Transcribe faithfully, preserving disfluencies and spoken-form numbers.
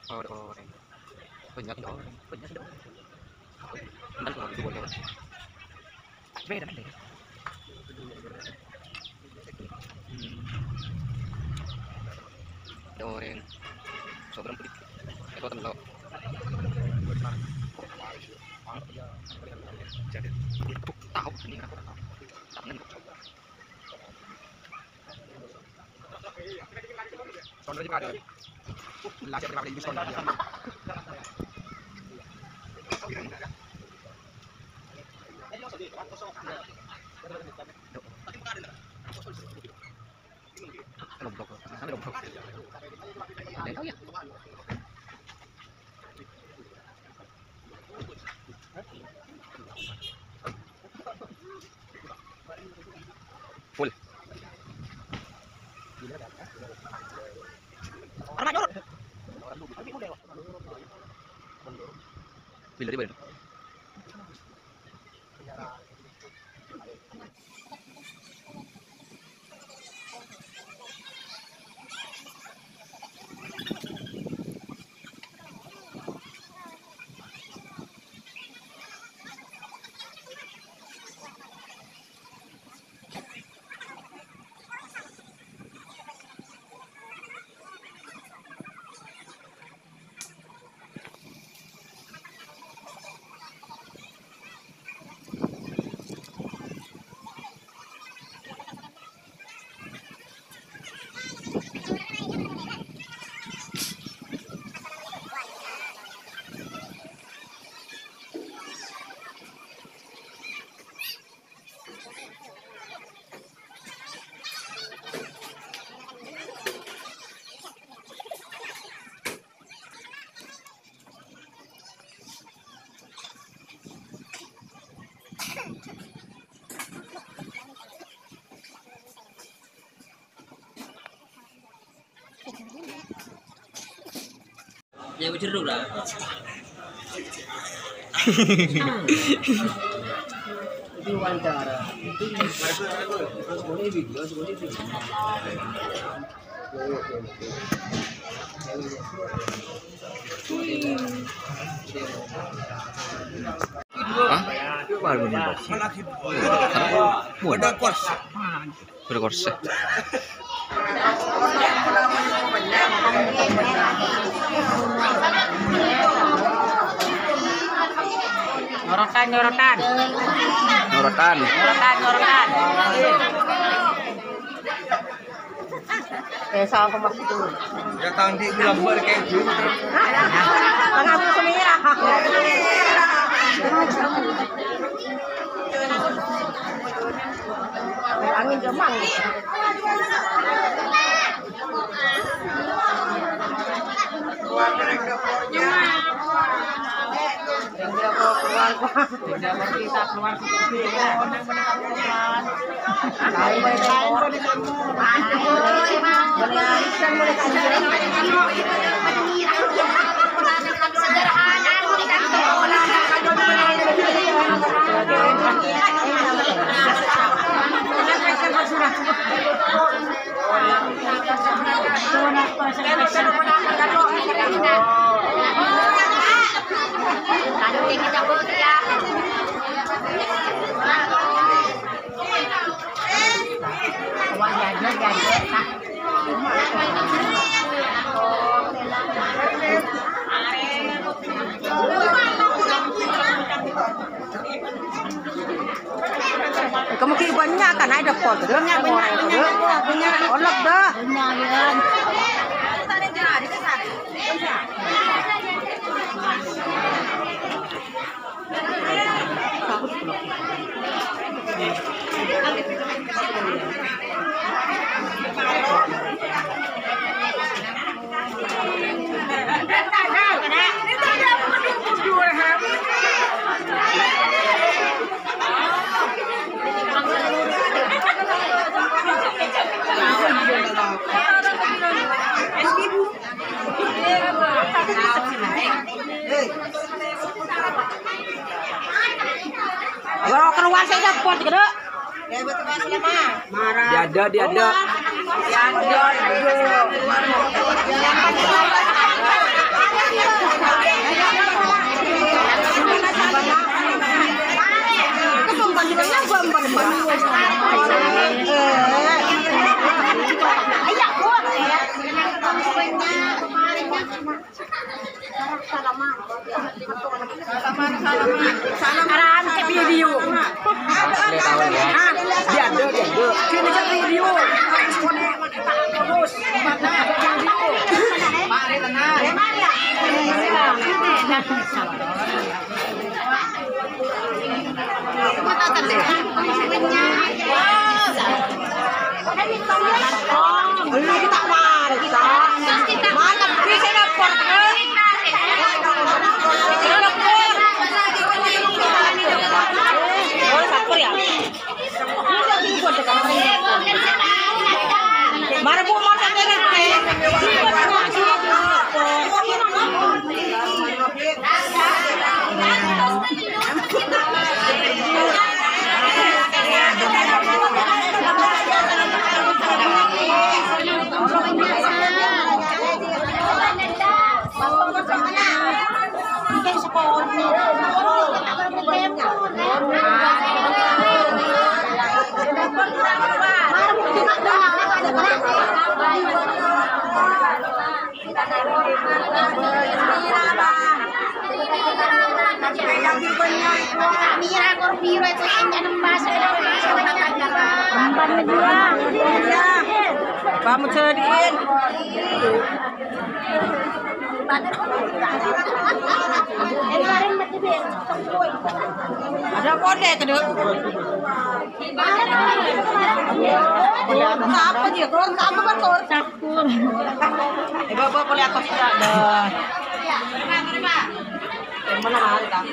Ada orang. Banyak ada orang. Banyak ada orang. Bentar, kalau gitu boleh. Beda, beda. Ada orang. Sok berapa dikit. Itu temen lo. Jadi, tahu ini kenapa tahu. Tangan kok. Lombok, sampai Lombok. Ada yang tahu ya? Full. Bila tiba itu? Ya, bejer dulu lah. Itu wawancara. Itu semuanya video, semuanya video. Hah? Baru nih, Bos. Ada kos. Berkorse. Nyorotan, nyorotan. Nyorotan. Nyorotan, nyorotan. Eh, sama Mas itu. Ya, tadi bilang berkeju. Tengah musim ini lah. Angin jemang. Kamu ki banyak kan, ada pol. Banyak, banyak, banyak, banyak. Olok dah. Banyak, ya. Saya dapur, cekidek. Diadek, diadek. Salaman, salaman, salaman. Arahan ke video. Hah? Diadek, diadek. Sini ke video. Terus, terus. Mari, tenang. Mara, Bu, mara, Bu. Ada pole kedek. Apa dia? Kor, apa kan kor? Sakur. Ibu, ibu, boleh atas tidak ada. Yang mana hari, Kak?